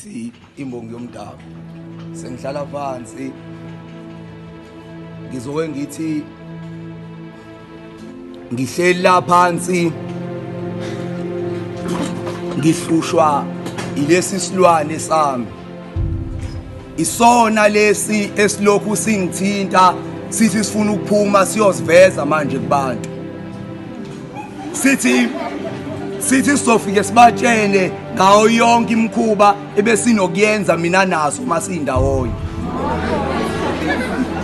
Ngithi imbongi yomdabu. Sengihlala phansi. Ngizoke ngithi ngihleli la phansi ngihlushwa ilesi silwane sami. Isona lesi esilokhu singithinta sithi sifuna ukuphuma siyoziveza manje kubantu. Sithi sizofike sibatshele ngayo yonke imikhuba ebesinokuyenza mina naso uma siyindawonye.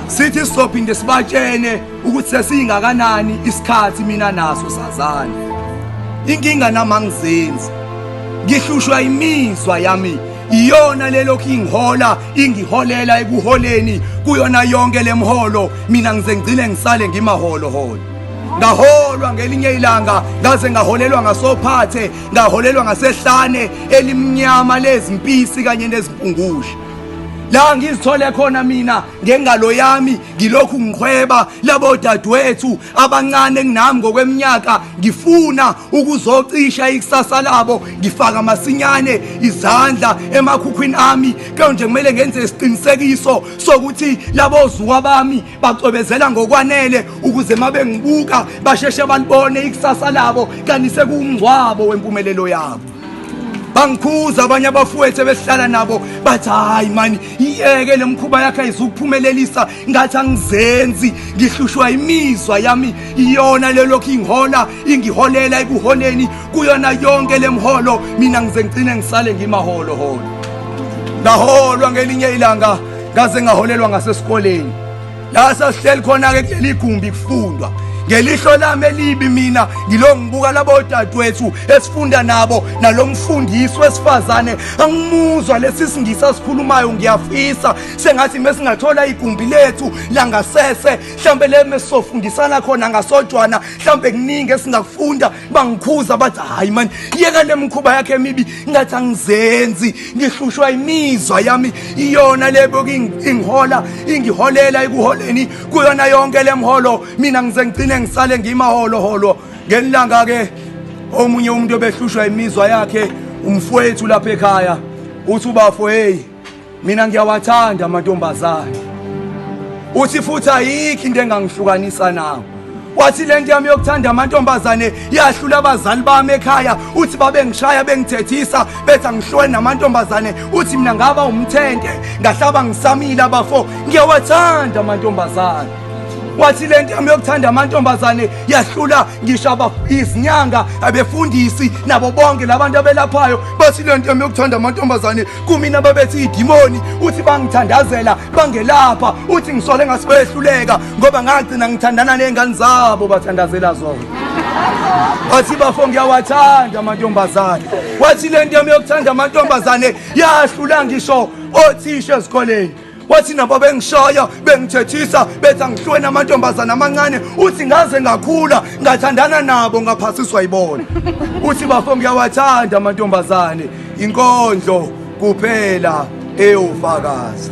Sithi sizophinde sibatshene ukuthi sesingakanani isikhathi mina naso sazana. Inkinga nami angizenzi, ngihlushwa imizwa yami, iyona lelokhu ingihola, ingiholela ekuholeni kuyona yonke lemholo. Mina ngize ngigcine ngisale ngimaholo holo. Ngaholwa ngelinye ilanga, ngaze ngaholelwa ngasophathe, ngaholelwa ngasehlane elimnyama lezimpisi kanye nezimpungushe, la ngizithole khona mina ngengalo yami ngilokhu ngiqhweba labo dadewethu abancane kunami ngokweminyaka, ngifuna ukuzocisha ikusasa labo. Ngifaka masinyane izandla emakhukhwini ami, konje kumele ngenze isiqinisekiso sokuthi labo zuka bami bacwebezela ngokwanele ukuze mabengibuka basheshe balibone ikusasa labo, kanti sekuwumngcwabo wempumelelo yabo. Bangikhuza abanye abafowethu ebesihlala nabo, bathi hayi mani, iyeke le mkhuba yakhe, ayizukuphumelelisa. Ngathi angizenzi, ngihlushwa imizwa yami, iyona lelokhu ingihola, ingiholela ekuholeni kuyona yonke lemholo. Mina ngize ngigcine ngisale ngimaholo holo. Ngaholwa ngelinye ilanga, ngaze ngaholelwa ngasesikoleni la sasihleli khona-ke kuleli gumbi kufundwa. Ngelihlo lami elibi mina ngilo ngibuka labo dadewethu esifunda nabo nalo mfundisi wesifazane, angimuzwa lesi singisi asikhulumayo. Ngiyafisa sengathi mesingathola igumbi lethu langasese, mhlambe le mesizofundisana khona ngasojwana, mhlambe kuningi esingakufunda. Bangikhuza bathi hayi mani, yeka le mkhuba yakhe emibi. Ngathi angizenzi, ngihlushwa imizwa yami, iyona lebo ingihola, ingiholela ekuholeni kuyona yonke lemholo. Mina ngize ngigcine ngisale ngimaholo holo. Ngelanga ke omunye umuntu obehlushwa imizwa yakhe, umfowethu lapha ekhaya, uthi ubafo, hey, mina ngiyawathanda amantombazane. Uthi futhi ayikho into engangihlukanisa nawo. Wathi lento yami yokuthanda amantombazane yahlula abazali bami ekhaya. Uthi babengishaya, bengithethisa, bethi angihlweni namantombazane. Uthi mina ngaba umthente, ngahlaba ngisamile abafo, ngiyawathanda amantombazane. Wathi lento yami yokuthanda amantombazane yahlula ngisho izinyanga, abefundisi, nabo bonke labantu abelaphayo. Bathi lento yami yokuthanda amantombazane kumina babethi idimoni. Uthi bangithandazela, bangelapha. Uthi ngisole ngasibehluleka ngoba ngagcina ngithandana ney'ngane zabo bathandazela zona. Wathi bafo, ngiyawathanda amantombazane. Wathi lento yami yokuthanda amantombazane yahlula ngisho othisha ezikoleni. Wathi nabo bengishaya, bengithethisa, bethi angihlweni amantombazane amancane. Uthi ngaze ngakhula, ngathandana nabo, ngaphasiswa yibona. Uthi bafo, ngiyawathanda amantombazane. Inkondlo kuphela eyofakaza.